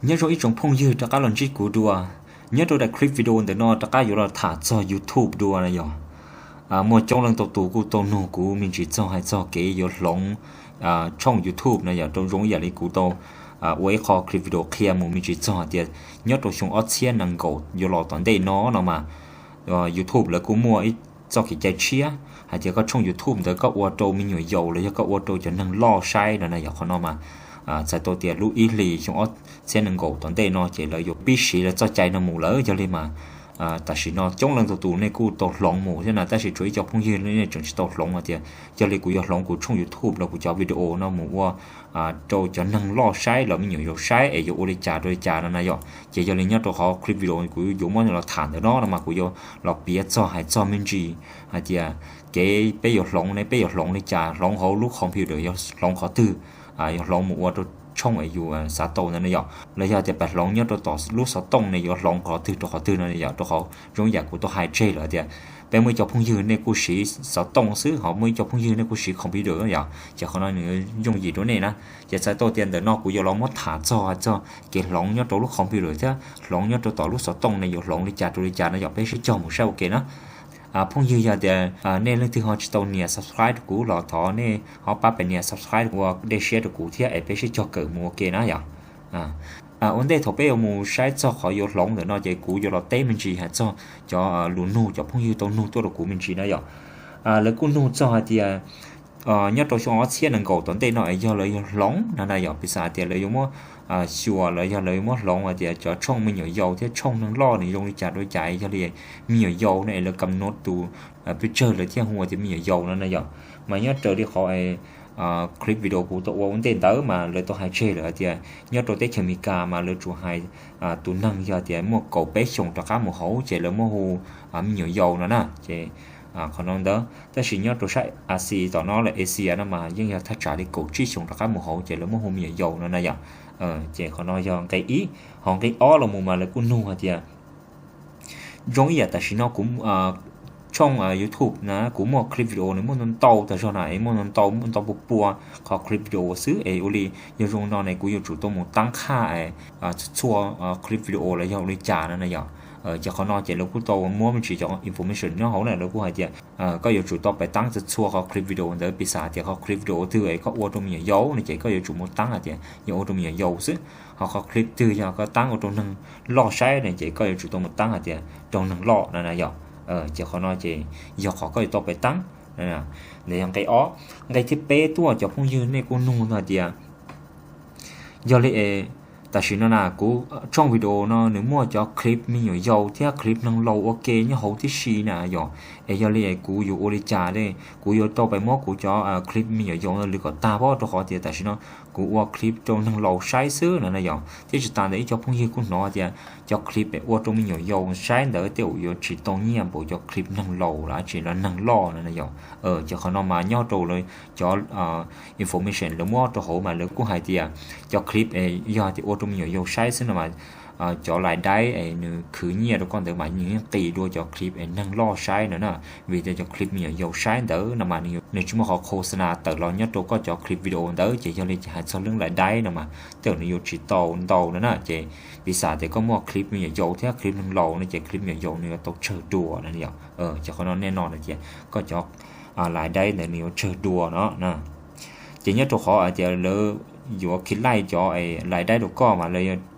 Nyob zoo ib tsoom phooj ywg rov qab los ntsib kuv dua. Nyob rau daim clip video ntawm no rov qab yuav los tham txog YouTube dua na yog. Muaj coob leej tau tus kuj tau nug kuv me ntsis txog hais txog kev yuav hloov tshooj YouTube na yog, rau zoo ib yam li kuv tau ua ib qho clip video qhia mus me ntsis txog hais tias nyob rau xyoo ob txhiab nees nkaum yuav los tom ntej no no mas YouTube lawv kuj muaj ib txoj kev cai tshiab hais tias koj tshooj YouTube ntawd koj ua rau me nyuam yaus los yog koj ua rau cov neeg loj saib no na yog. Qhov no mas txhais tau tias lub ib hlis xyoo ob txhiab nees nkaum tom ntej no ces lawv yuav pib siv lawv txoj cai no mus lawm. Yog li mas tam sim no coob leej tau tus nej kuj tau hloov mus thiab na, tab sis tshuav ib co phooj ywg nej tseem tsis tau hloov hais tias yog li kuv yuav hloov kuv tshooj YouTube los kuv cov video no mus ua rau cov neeg loj saib los me nyuam yaus saib es yuav ua li cas rau li cas no na yom. Ces yog li nyob rau qhov clip video kuv yuav muab los tham ntawm no no mas kuv yuav los piav txog hais txog me ntsis hais tias kev peb yuav hloov ne peb yuav hloov li cas, hloov hauv lub computer yuav hloov qhov twg, yuav hloov mus ua rau tshooj es yus xav tau ntawd na yom, los yog tias pab hloov nyob rau tom lub xov tooj ne yuav hloov qhov twg rau qhov twg no yom. Rau qhov zoo yam kuv tau hais tseg lawm tias peb muaj ib co phooj ywg nej kuj siv xov tooj xwb, ho muaj ib co phooj ywg nej kuj siv computer yom, ces qhov no nws yooj yim rau nej na. Ces txhais tau tias ntawm no kuv yuav los muab tham txog hais txog kev hloov nyob rau lub computer thiab hloov nyob rau tom lub xov tooj ne yuav hloov li cas rau li cas no yom, peb sib cog mus saib ua ke na. Phooj ywg yog tias nej leej twg ho tsis tau nias subscribe rau kuv los thov nej ho pab pab nias subscribe ua dej siab rau kuv thiab es peb sib cog kawm mus ua ke na yom. Ua ntej thaum peb yuav mus saib txog qhov yuav hloov ntawm no ces kuv yuav los teb me ntsis hais txog cov lus nug cov phooj ywg tau nug tuaj rau kuv me ntsis na yom. Lawv kuj nug txog hais tias nyob rau xyoo ob txhiab nees nkaum tom ntej no es yog lawv yuav hloov no na yom, piv xam hais tias lawv yuav muab xyuas los yog lawv yuav muab hloov hais tias cov tshooj me nyuam yaus thiab tshooj neeg loj nws zoo li cas rau li cas, yog li me nyuam yaus no es lawv kam nov tus peb tsawg lawv thiaj hu tias me nyuam yaus no na yom. Mas nyob raws li qhov clip video kuv tau ua ua ntej ntawd mas lawv tau hais tseg lawm hais tias nyob rau teb chaws Amelikas mas lawv tsuas hais tus neeg yog tias muaj kaum peb xyoos rov qab mus hauv ces lawv muab hu me nyuam yaus no na. Ces qhov no ntawd tab sis nyob rau sab Asia tom no lawm, Asia no mas yeej yog thaj tsam li kaum tsib xyoos rov qab mus hauv ces lawv muab hu me nyuam yaus no na yom. Ces qhov no yog nqe ib. Ho nqe ob los mus mas lawv kuj nug hais tias zoo ib yam tam sim no kuv tshooj YouTube na kuv muaj clip video nws muaj ntau ntau tag zog na, es muaj ntau ntau pua pua qhov clip video xwb es ua li yog zoo no ne kuv yuav tsum tau mus tab qhaj txhua txhua clip video los yog ua li cas no na yom. Ces qhov no ces lawv kuj tau muab me ntsis cov information nyob hauv na, lawv kuj hais tias koj yuav tsum tau pab tab txhua txhua qhov clip video ntawd, piv xam tias qhov clip video twg es koj ua rau me nyuam yaus no ces koj yuav tsum mus tab hais tias yog ua rau me nyuam yaus xwb, ho qhov clip twg yog koj tab ua rau neeg loj saib no ces koj yuav tsum tau mus tab hais tias rau neeg loj no na yom. Ces qhov no ces yog qhov koj yuav tau pab tab. Ntawd yog nqe ob. Nqe thib peb tuaj cov phooj ywg nej kuj nug hais tias yog li es tam sim no na kuv tshooj video no nws muaj cov clip me nyuam yaus thiab clip neeg laus ua ke nyob hauv tib si na yom, es yog li es kuv yuav ua li cas li, kuv yuav tau pab muab kuv cov clip me nyuam yaus no lwv kom tag pob, rau qhov tias tam sim no kuv ua clip rau neeg laus saib xwb no na yom. Thiab tsis tas ntawd ib co phooj ywg kuj hnov tias cov clip es ua rau me nyuam yaus saib ntawd tej zaum yuav tsis tau nyiaj npaum cov clip neeg laus los tsis los neeg loj no na yom. Ces qhov no mas nyob rau lawv cov information lawv muab rau hauv mas lawv kuj hais tias cov clip es yog tias ua rau me nyuam yaus saib xwb no mas cov lais daib es nws khwv nyiaj rau koj ntawd mas nws yeej qis dua cov clip es neeg loj saib no na. Vim tias cov clip me nyuam yaus saib ntawd no mas nws tsis muaj qhov khos xas nas tawm los nyob rau koj cov clip video ntawd ces yog li ces hais txog lub lais daib no mas tej zaum nws yuav tsis tau ntau no na. Ces piv xam tias koj muaj clip me nyuam yaus thiab clip neeg laus no ces clip me nyuam yaus nws yuav tau tsawg dua no yom. Ces qhov no nej no no ces koj cov lais daib ntawd nws yuav tsawg dua no. Ces nyob rau qhov hais tias lawv yuav khi laij cov lais daib rau koj mas lawv yuav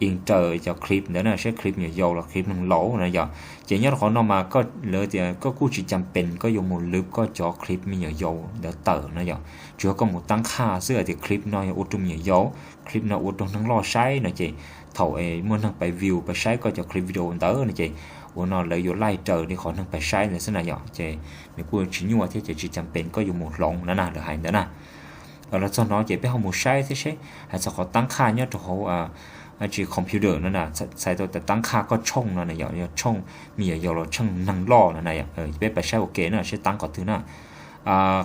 in raws cov clip ntawd na, saib clip me nyuam yaus los clip neeg laus na yom. Ces nyob rau qhov no mas koj lawv tias koj kuj tsis cas pes koj yuav mus lwv koj cov clip me nyuam yaus ntawd tawm no yom. Tsuas yog koj mus tab qhaj xwb hais tias clip no yog ua rau me nyuam yaus, clip no ua rau neeg loj saib no ces thaum muaj neeg pab view pab saib koj cov clip video ntawd no ces ua no lawv yuav laij raws li qhov neeg pab saib ntawd xwb na yom. Ces nws kuj tsis nyuaj thiab ces tsis cas pes koj yuav mus hloov no na, lawv hais ntawd na. Los txog no ces peb ho mus saib thiab seb hais txog qhov tab qhaj nyob rau hauv tsis computer no na, txhais tau tias tab qhaj koj tshooj no na yom, yog tshooj me nyuam yaus los tshooj neeg loj no na yom. Peb pab saib ua ke na seb tab qhov twg na.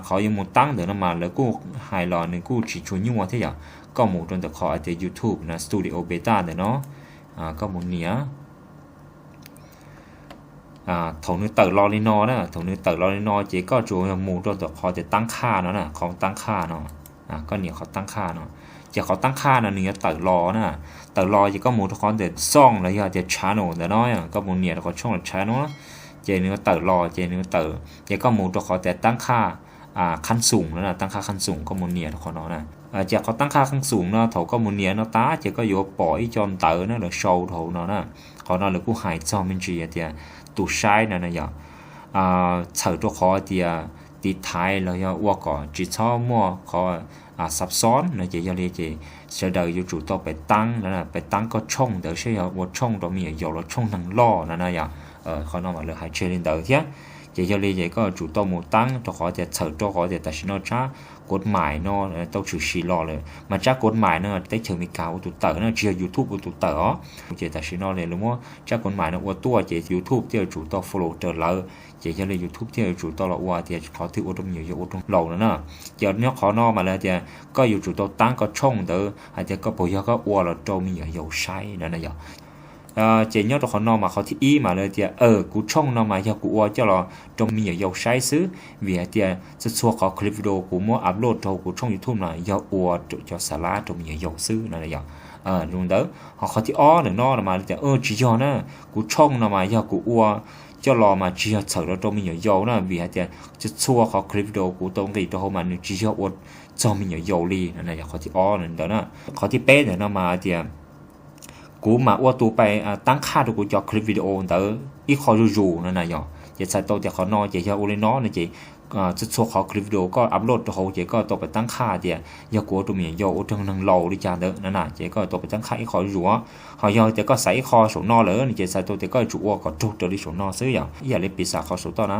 Qhov yuav mus tab ntawd no mas lawv kuj hais los nws kuj tsis tshua nyuaj thiab yom. Koj mus rau ntawm qhov hais tias YouTube no Studio Beta ntawm no, koj mus nias. Thaum nws tawm los li no na, thaum nws tawm los li no ces koj tsuas yog mus rau ntawm qhov tias tab qhaj no na, qhov tab qhaj no. Koj nias qhov tab qhaj no, Ces qhov tab qhaj no nws yuav tawm los na, tawm los ces koj mus rau qhov ntawm song los yog tias channel ntawm no, koj mus nias rau qhov tshooj los channel no, ces nws yuav tawm los ces nws tawm ces koj mus rau qhov tias tab qhaj khab xoom no, tab qhaj khab xoom koj mus nias rau qhov no na. Ces qhov tab qhaj khab xoom no thaum koj mus nias no tas ces koj yuav pom ib co ntawv na lawv sau rau hauv no na. Qhov no lawv kuj hais txog me ntsis tias tus saib no na yog txhawm rau qhov tias tiv thaiv los yog ua kom tsis txhob muaj qhov xav xob no ces yog li ces sawv daws yuav tsum tau pem taab no, pem taab koj tshooj ntawd saib yog ua tshooj rau me nyuam yaus los tshooj neeg loj no na yog. Qhov no mas lawv hais tseg li ntawd thiab. Ces yog li ces koj yuav tsum tau mus taab rau qhov tias txhawm rau qhov tias tam sim no tsab kuv mais no tau tshwm sim los lawm mas tsab kuv mais no teb chaws Amelikas ua tus tawm na, tsis yog YouTube ua tus tawm os. Ces tam sim no lawv muab tsab kuv mais no ua tuaj ces YouTube thiaj yuav tsum tau follow raws lawv. Ces yog li YouTube thiaj yuav tsum tau los ua tias qhov twg ua rau me nyuam yaus ua rau laus no na. Ces nyob qhov no mas lawv tias koj yuav tsum tau taab koj tshooj ntawd hais tias koj puas yog koj ua los rau me nyuam yaus saib no na yog. Ces nyob rau qhov no mas qhov thib ib mas lawv tias kuv tshooj no mas yog kuv ua coj los rau me nyuam yaus saib xwb, vim hais tias txhua txhua qhov clip video kuv muab upload rau kuv tshooj YouTube no yog ua cov xav lab rau me nyuam yaus xwb no yog. Zoo ntawd ho qhov thib ob ntawm no mas tias tsis yog na, kuv tshooj no mas yog kuv ua coj los mas tsis yog txhawm los rau me nyuam yaus na, vim hais tias txhua txhua qhov clip video kuv tau nqis rau hauv mas nws tsis yog ua txog me nyuam yaus li no yog qhov thib ob ntawd na. Qhov thib peb ntawm no mas tias kuv mas ua tus pem taab qhaj rau kuv cov clip video ntawd ib qho zuj zus no na yog. Ces txhais tau tias qhov no ces yog ua li no no ces txhua txhua qhov clip video koj upload rau hauv ces koj tau pem taab qhaj tias yog kuv ua rau me nyuam yaus ua rau neeg laus li cas ntawd no na, ces koj tau pem taab qhaj ib qho zuj zus. Ho yog tias koj xaiv ib qho saum no lawm no ces txhais tau tias koj yuav tsum ua kom raug raws li saum no xwb yog. Ib yam li piv xam qhov saum toj na,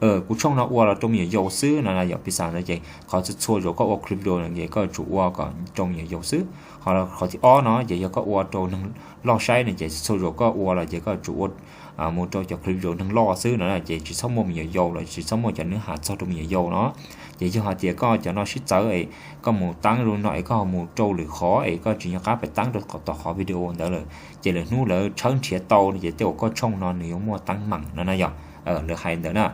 kuv tshooj no ua los rau me nyuam yaus xwb no na yog, piv xam ntawd ces qhov txhua txhua zaus koj ua clip video no ces koj yuav tsum ua kom rau me nyuam yaus xwb. Ho qhov thib ob no ces yog koj ua rau neeg loj saib no ces txhua zaus koj ua los ces koj yuav tsum ua mus rau cov clip video neeg loj xwb no ces tsis txhob muaj me nyuam yaus los tsis txhob muaj cov nws has txog rau me nyuam yaus no. Ces yog hais tias koj cov no sib txawv es koj mus taab zoo no es koj ho mus rau lwm qhov es koj tsis nco qab pem taab rau tom qhov video ntawd lawm ces lwm hnub lawv tshawb nrhiav tau no ces tej uas koj tshooj no nws yuav muaj teeb meem no na yog. Lawv hais ntawd na.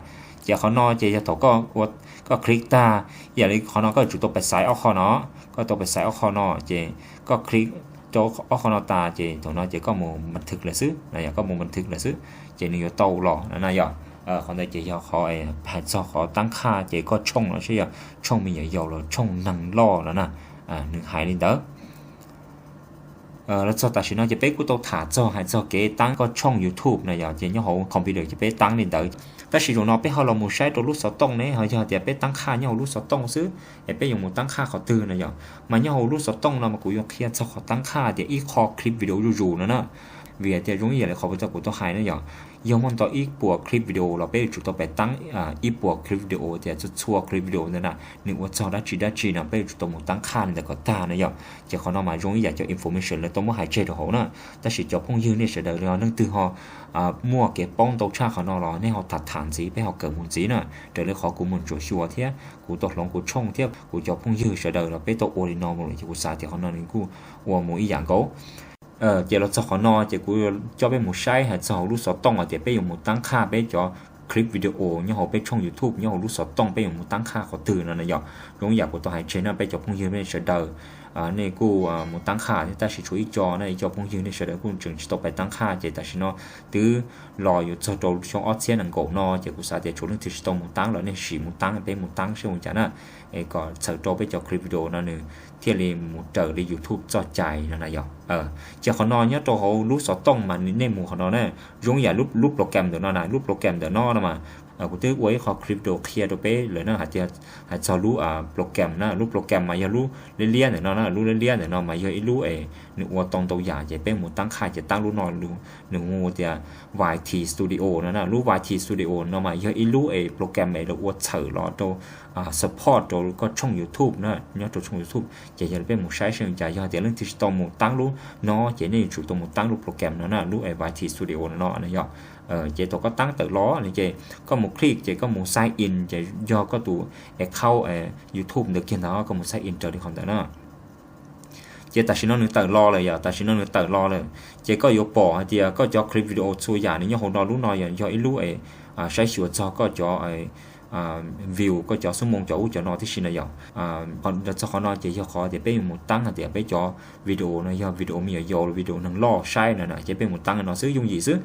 Ces qhov no ces yog thaum koj ua, koj click tag, ib yam li qhov no koj yuav tsum tau pem xaiv ob qho no, koj tau pem xaiv ob qho no ces koj click rau ob qho no tas ces thaum no ces koj mus npab thwv lawm xwb no yog, koj mus npab thwv lawm xwb ces nws yuav tau los no na yog. Qhov ntawd ces yog qhov hais txog qhov taab qhaj ces koj tshooj no saib yog tshooj me nyuam yaus los tshooj neeg loj no na, nws hais li ntawd. Los txog tam sim no ces peb kuj tau tham txog hais txog kev taab koj tshooj YouTube no yog, ces nyob hauv computer ces peb taab li ntawd. Tab sis zaum no peb ho los mus saib rau lub xov tooj ne, ho yog tias peb taab qhaj nyob hauv lub xov tooj xwb es peb yuav mus taab qhaj qhov twg no yog. Mas nyob hauv lub xov tooj no mas kuv yuav qhia txog qhov taab qhaj tias ib qho clip video zuj zus no na. Vim tias zoo ib yam li qhov puas tau kuv tau hais na yog, yog muaj ntau ib puas clip video los peb yuav tsum tau pem taab ib puas clip video tias txhua txhua clip video ntawd na nws ua txog dab tsi dab tsi no peb yuav tsum tau mus taab qhaj li ntawd kom tag no yog. Ces qhov no mas zoo ib yam cov information lawv tau muab hais tseg rau hauv na. Tab sis cov phooj ywg nej sawv daws los leej twg ho muaj kev paub ntau tshaj qhov no los nej ho tham tham ntxiv, peb ho kawm mus ntxiv na. Raws li qhov kuv mus ntsuam xyuas thiab kuv tau hloov kuv tshooj thiab kuv cov phooj ywg sawv daws los peb tau ua li no mus lawm ces kuv xav tias qhov no nws kuj ua mus ib yam nkaus. Ces los txog qhov no ces kuv coj peb mus saib hais txog hauv lub xov tooj hais tias peb yuav mus taab qhaj peb cov clip video nyob hauv peb tshooj YouTube nyob hauv lub xov tooj peb yuav mus taab qhaj qhov twg no na yog. Zoo ib yam kuv tau hais tseg no peb cov phooj ywg nej sawv daws nej kuj mus taab qhaj thiab, tab sis tshuav ib co na, ib co phooj ywg nej sawv daws kuj tseem tsis tau pais taab qhaj ces tam sim no twb los yuav txog rau xyoo ob txhiab nees nkaum no ces kuv xav tias tshuav leej twg tsis tau mus taab los nej sim mus taab, peb mus taab seb ua cas na, es kom txhawm rau peb cov clip video no nws thiaj li mus raws li YouTube txoj cai no na yog. Ces qhov no nyob rau hauv lub xov tooj mas nej mus qhov no na, zoo ib yam lub program ntawm no na, lub program ntawm no no mas kuv twb ua ib qho clip video qhia rau peb lawm na hais tias hais txog lub program na, lub program mas yog lub liab liab ntawm no na, lub liab liab ntawm no mas yog ib lub es nws ua tau ntau yam ces peb mus taab qhaj ces taab lub no, nws hu tias Y T Studio no na. Lub Y T Studio no mas yog ib lub es program es lawv ua txhawm los rau support rau koj tshooj YouTube na, nyob rau tshooj YouTube ces yog li peb mus saib seb cas yog tias leej twg tsis tau mus taab lub no ces nej yuav tsum tau mus taab lub program no na, lub es Y T Studio no no yog. Ces thaum koj taab tawm los no ces koj mus click ces koj mus sign in ces yog koj tus account YouTube ntawd kiag ntag, koj mus sign in raws li qhov ntawd na. Ces tam sim no nws tawm los lawm yog, tam sim no nws tawm los lawm ces koj yuav pom hais tias koj cov clip video txhua yam nws nyob hauv no, lub no yog ib lub es saib xyuas txog koj cov view, koj cov xuab moos cov ub cov no tib si na yom. Txog qhov no ces yog qhov tias peb yuav mus taab hais tias peb cov video no yog video me nyuam yaus, video neeg loj saib na na, ces peb mus taab no xwb yooj yim xwb.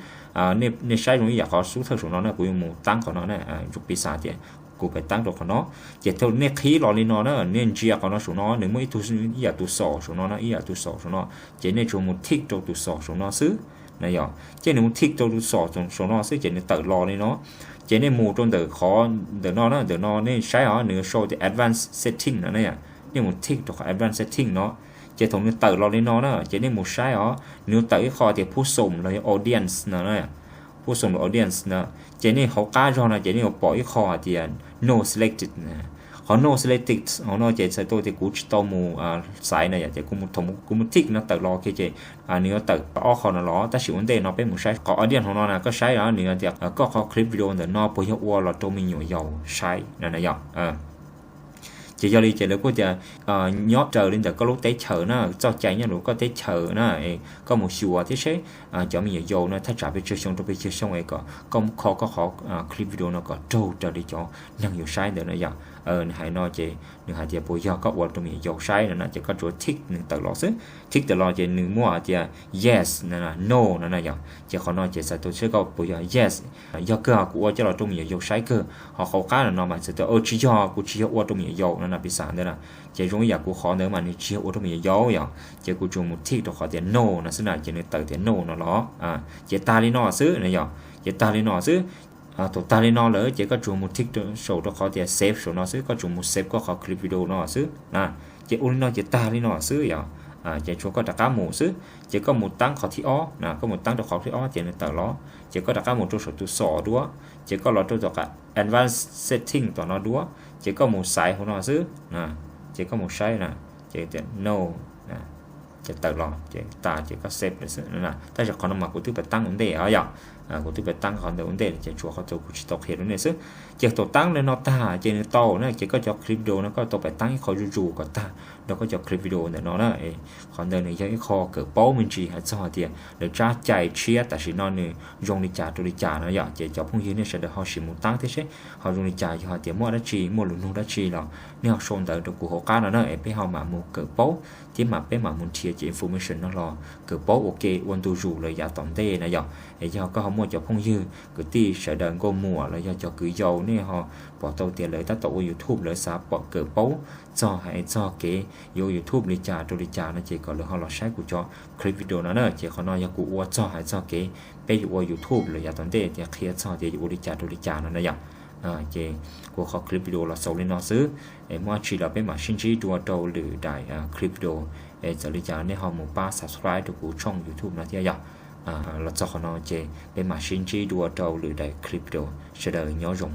Nej saib zoo ib yam qhov xub thawj saum no na, kuv yuav mus taab qhov no na, zoo piv xam tias kuv pem taab rau qhov no. Ces thaum nej qhib los li no na, nej ntsia qhov no saum no nws muaj ib tug, ib yam tus xom saum no na, ib yam tus xom saum no, ces nej tsuas mus tick rau tus xom saum no xwb na yom. Ces nws mus tick rau tus xom saum no xwb ces nws tawm los li no. Ces nej mus rau ntawm qhov ntawm no na, ntawm no nej saib os, nws sau tias advanced setting no na yom. Nej mus tick rau qhov advanced setting no, ces thaum nws tawm los li no na ces nej mus saib os, nws tawm ib qho tias phub xoom los yog audience no na, phub xoom los audience no. Ces nej hauv qab zog no ces nej yuav pom ib qho hais tias no selected. Qhov no selected hauv no ces txhais tau tias kuv tsis tau mus xaiv na yom, ces kuv mus tick no tawm los kiag ces nws yuav tawm ob qho no los. Tab sis ua ntej no peb mus saib qhov audience hauv no na, koj saib os, nws tias koj qhov clip video ntawm no puas yog ua los rau me nyuam yaus saib na na yom. Ces yog li ces lawv kuj tias nyob raws li ntawm koj lub teb chaws na, txoj cai nyob rau koj teb chaws na, koj mus xyuas thiab seb cov me nyuam yaus no thaj tsam pes tsawg xyoo rau pes tsawg xyoo es kom koj muab kho koj qhov clip video no kom raug raws li cov neeg yuav saib ntawd na yom. Nws hais no ces nws hais tias puas yog koj ua rau me nyuam yaus saib no na, ces koj tsuas tick nws tawm los xwb. Tick tawm los ces nws muaj hais tias yes, no no no na yom. Ces qhov no ces txhais tau seb koj puas yog yes, yog kawg kuv ua coj los rau me nyuam yaus saib kawg. Ho hauv qab no mas txhais tau tsis yog, kuv tsis yog ua rau me nyuam yaus no na, piv xam ntawd na. Ces zoo ib yam kuv qhov ntawd mas nws tsis yog ua rau me nyuam yaus yom, ces kuv tsuas mus tick rau qhov tias no no xwb na, ces nws tawm tias no no los. Ces tag li no xwb na yom, ces tag li no xwb. Thaum tag li no lawm ces koj tsuas mus tick saum rau qhov tias save saum no xwb, koj tsuas mus save koj qhov clip video no xwb na. Ces ua li no ces tag li no xwb yom. Ces tshuav koj rov qab mus xwb, ces koj mus taab qhov thib ob na, koj mus taab rau qhov thib ob ces nws tawm los, ces koj rov qab mus rau saum tus xom dua, ces koj los rau tom qhov advanced setting tom no dua, ces koj mus xaiv hauv no xwb, ces koj mus saib na, ces tias no, ces tawm los ces tas ces koj save lawm xwb. Tab sis qhov no mas kuv twb pem taab ua ntej os yom, kuv twb pem taab qhov ntawd ua ntej ces tshuav qhov tau kuv tsis tau qhia rau nej xwb. Ces thaum taab li no tag ces nws tau na, ces koj cov clip video no koj tau pem taab ib qho zuj zus kom tag nrho koj cov clip video ntawm no na. Qhov ntawd nws yog ib qho kawm paub me ntsis hais txog tias lawv tsab cai tshiab tam sim no nws zoo li cas rau li cas no yom. Ces cov phooj ywg nej sawv daws ho sim mus taab thiab seb ho zoo li cas, yog hais tias muaj dab tsi, muaj lus nug dab tsi los nej ho sau ntawv rau kuv hauv qab no na, es peb ho mam mus kawm paub thiab mam peb mam mus nrhiav cov information no los kawm paub ua ke ua ntu zus lawm yav tom ntej na yom. Es yog koj ho muaj cov phooj ywg kwv tij sawv daws nkauj muam los yog cov kwv yau nej ho pom tau tias lawv tab tom ua YouTube, lawv xav pom kawm paub txog hais txog kev yuav ua YouTube li cas rau li cas no ces kom lawv ho los saib kuv cov clip video no na. Ces qhov no yog kuv ua txog hais txog kev peb yuav ua YouTube lawm yav tom ntej, ces qhia txog tias yuav ua li cas rau li cas no na yom. Ces kuv qhov clip video los xaus li no xwb, es muaj dab tsi los peb mam sib ntsib dua rau lwm daim clip video. Es txawm li cas nej ho mus pab subscribe rau kuv tshooj YouTube no thiab yom. Los txog qhov no ces peb mam sib ntsib dua rau lwm daim clip video, sawv daws nyob zoo.